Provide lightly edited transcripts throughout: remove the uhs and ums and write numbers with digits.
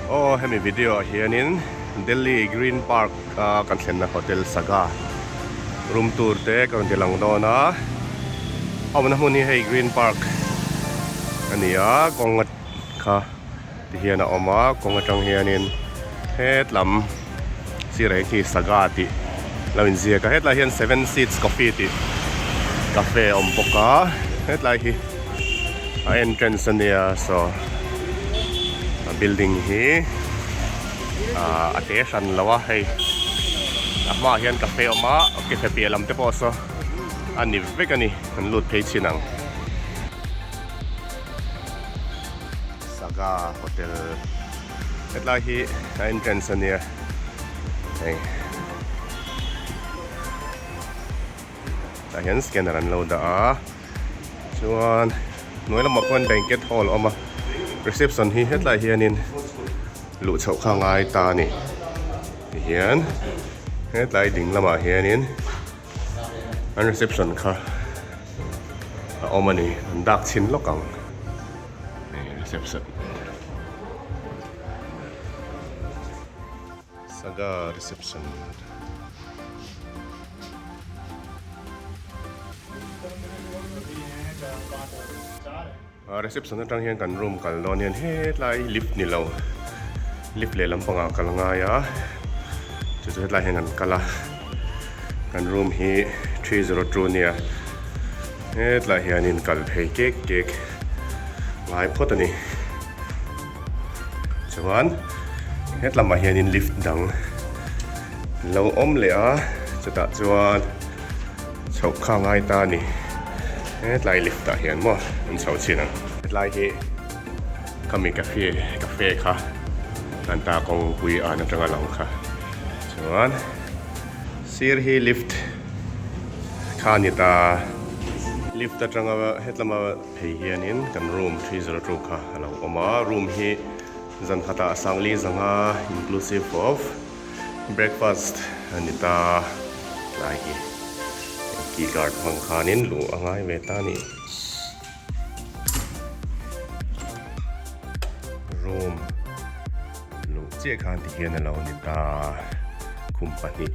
Aw hemi video ah hianin Delhi Green Park a kan thlenna Hotel Saga room tour te ka rawn ti lang dawn a, a awmna hmun hi hei Green Park a ni a, kawng kha ti hian a awm a, kawng atang hianin hetlam sirah hian khi Saga tih lo inziak a, hetlai hian Seven Seats Coffee tih cafe a awm bawk a, hetlai hi a entrance a nia saw a building hi ah a te hran lo a hei a hmaah hian cafe a awm a cafe piah lam te pawh saw a ni vek a ni an lut phei chin ang. Saga hotel hetlai hi a entrance a nia hei tah hian scanner an lo dah a chuan hnuai lamah khuan banquet hall a awm a reception hi hetlai hianin luh chhoh kha a ngai ta a ni tihian hetlai ding lamah hianin. An reception kha a awm a ni an dak chhin lawk ang hei reception saga reception Reception atang hian kan room kal dawn hian hetlai lift ni lo lift leh lampangah kal a ngai a chu chu hetlai hian kan kal a kan room hi 302 nia hetlai hianin kal phei kek kek ngai phawt a ni chuan hetlamah hianin lift dang lo awm leh a chutah chuan. Chhoh kha ngai ta a ni. Hetlai lift ah hian maw an chho chin ang. Hetlai hi khami cafe cafe kha an ta kawngpui an atanga lang kha. Chuan sir hi lift kha a ni ta. Lift atanga hetlama phei hianin kan room 302 kha a lo awm a. Room hi zan khatah sangli zanga inclusive of. Breakfast a ni ta tlai hi key card hmang khanin luh a ngai ve ta a ni. Room luh chiah khan ti hian a lo ni ta khum pahnih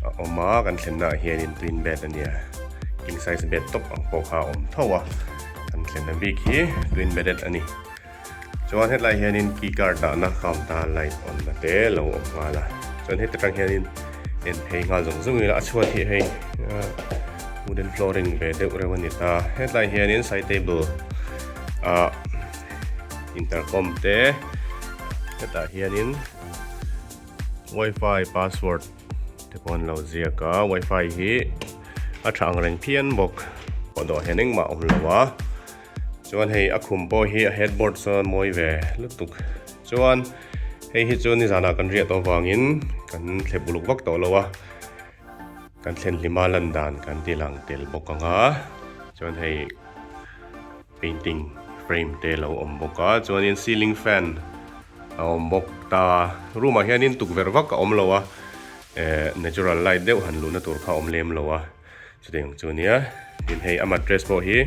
a awm a kan thlenna ah hianin twin bed a nia king size bed tawp ang pawh kha a awm tho a kan thlenna bik hi twin bedded a ni. Chuan hetlai hianin key card dahna counter light on na te lo awm nghal a chuan heti tang hianin en phei nghal zawng zawng ila a chhuat hi hei wooden flooring ve deuh reuh a ni ta hetlai hianin side table ah intercom te hetah hianin wifi password te pawh an lo ziak a wifi hi a tha ang reng phian bawk pawh dawh hian engmah a awm lo a. Chuan hei a khum pawh hi a headboard chuan mawi ve lutuk. Chuan hei hi chu nizanah kan riah tawh avangin kan thlep uluk vak tawh lo a, kan thlen hlima lan dan kan ti lang tel bawk ang a. Chuan hei painting frame te lo awm bawk a, chuanin ceiling fan a awm bawk ta. Room ah hianin tukverh vak a awm lo a, eh natural light deuh han luhna tur kha a awm lem lo a. Chutiang chu nia tin hei a mattress pawh hi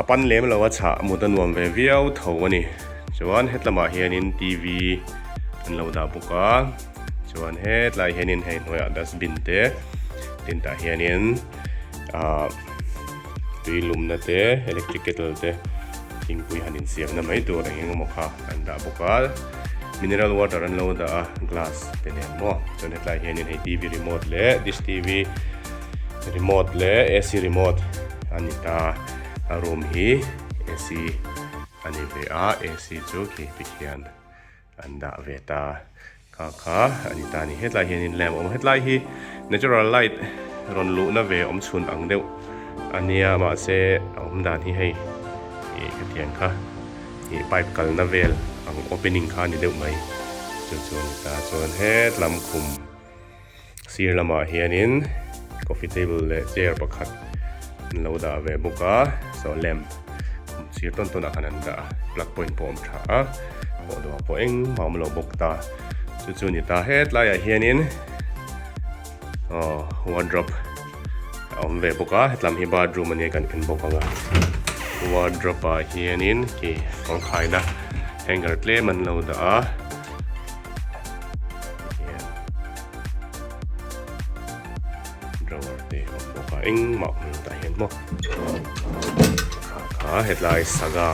a pan lem lo a chhah mut a nuam ve viau tho a ni chuan hetlamah hianin T V an lo dah bawk a chuan hetlai hianin hei hnuaiah dustbin te tin tah hianin ah tui lumna te electric kettle te thingpui han insiamna mai tur eng eng emaw kha an dah bawk a mineral water an lo dah a glass te nen maw chuan hetlai hianin hei T V remote leh dish T V remote leh A C remote a ni ta a room hi A C a ni ve a A C chu khi tikhian an dah ve ta kha kha a ni ta a ni hetlai hianin lamp a awm a hetlai hi natural light rawn luhna ve awm chhun ang deuh a nia mahse a awm dan hi hei ih khatiang kha ih pipe kalna vel ang opening kha a ni deuh mai chu chu a ni ta chuan hetlam khum sir lamah hianin coffee table leh chair pakhat an lo dah ve bawk a saw lamp khum sir tawn tawn ah khan an dah a plug point pawh a awm tha a pawhdawh ah pawh engmah a awm lo bawk ta chu chu a ni ta hetlaiah hianin aw wardrobe a awm ve bawk a hetlam hi bathroom a nia kan en bawk ang a wardrobe ah hianin khi kawngkhaina. Hanger tlem an lo dah a tihian drawer te a awm bawk a engmah awm lo tah hian maw kha kha hetlai saga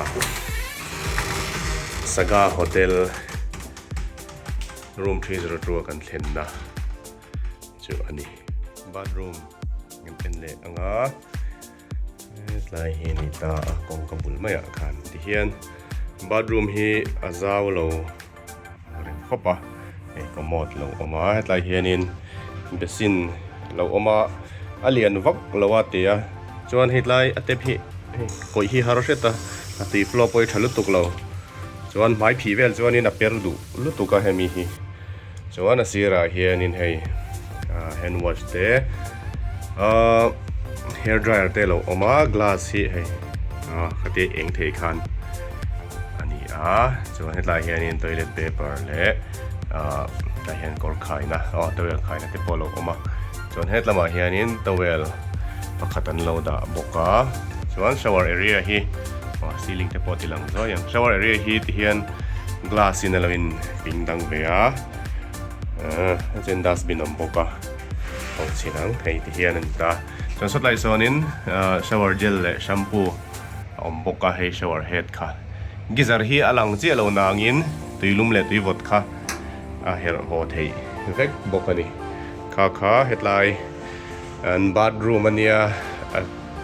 saga hotel room 302 a kan thlenna chu a ni bathroom kan en leh ang a. Hetlai hi a ni ta a kawngka bul maiah khan tihian bathroom hi a zau lo reng khawp a hei commode lo awm a hetlai hianin basin lo awm a a lian vak lo a ti a chuan hetlai a tap hi hei kawih hi har hret a a tui flow pawh hi tha lutuk lo chuan hmai phih vel chuanin a per duh lutuk a hemi hi. Chuan a sirah hianin hei ah hand wash te ah hair dryer te alo awm a glass hi hei ah khatia eng thei khan a ni a chuan hetlai hianin toilet paper leh ah tlai hian kawr khaina aw towel khaina te pawh alo awm a chuan hetlamah hianin towel pakhat an lo dah bawk a chuan shower area hi aw ceiling te pawh a ti lang zuai ang shower area hi tihian glass in alo in ping dang ve a ahh chuan dustbin a awm bawk a kawng chhin ang hei ti hian a ni ta chuan sawtlai sawnin ahh shower gel leh shampoo a awm bawk a hei shower head kha geyser hi a lang chiah lo nangin tuilum leh tuivawt kha a herh haw theih vek bawk a ni kha kha hetlai an bathroom a nia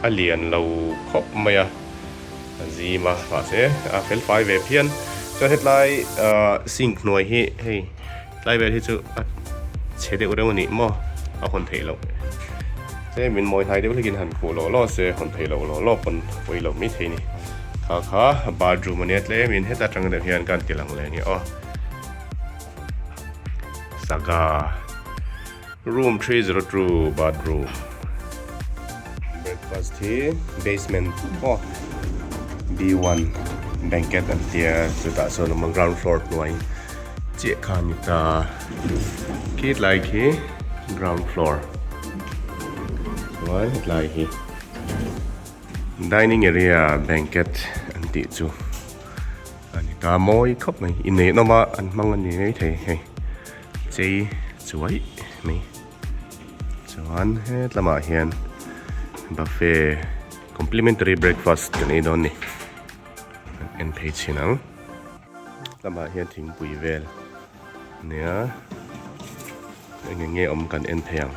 a lian lo khawp mai a. A zim a mahse a fel fai ve phian chuan hetlai ahh sink hnuai hi hei tlai vel hi chu a chhe deuh reuh a ni maw a hawn theih loh tlem in mawi hnai deuh hlekin han khuh lawh lawh se hawn theih loh lawh lawh pawn pawi loh mai thei a ni kha kha bathroom a nia tlem in heta tang deuh hian ka han ti lang leh ang e aw saga. Room 302 bathroom breakfast hi basement maw B1 banquet an tia chutah chuan awm a ground floor hnuai chiah kha a ni ta khi tlai khi ground floor chuan hetlai hi dining area banquet an tih chu a ni ta mawi khawp mai inneih nawm a an hmang a ni maithei hei. Chei chuai mai chuan hetlamah hian buffet complimentary breakfast kan ei dawn ni kan en phei chhin ang lamah hian thingpui vel ania eng eng nge awm kan en phei ang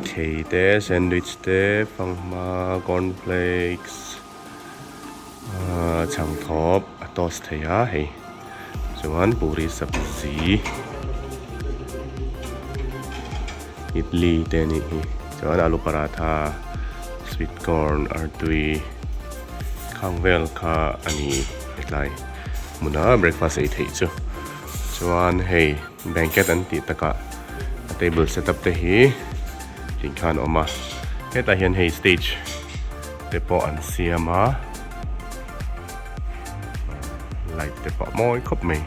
thei te sandwich te fanghma cornflakes Ahh chhangthawp a toast thei a hei chuan puri sabzi idli te a nih hi chuan alu paratha sweet corn artui khang vel kha a ni hetlai hmuna breakfast ei theih chu chuan hei banquet an tih takah a table setup te hi tih khan a awm a hetah hian hei stage te pawh an siam a light te pawh mawi khawp mai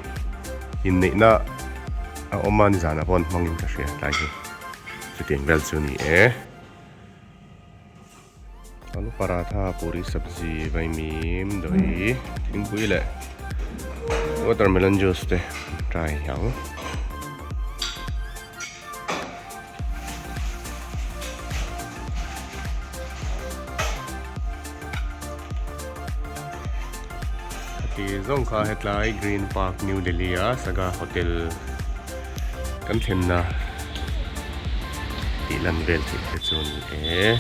inneihna a awm a nizanah pawh an hmangin ka hria tlai hi chutiang vel chu a ni e alu paratha puri sabzi vaimim dawi thingpui leh watermelon juice te an try ang. Ti zawng kha hetlai Green Park New Delhi a Saga Hotel kan thlenna tih lan vel theih te chu a ni e.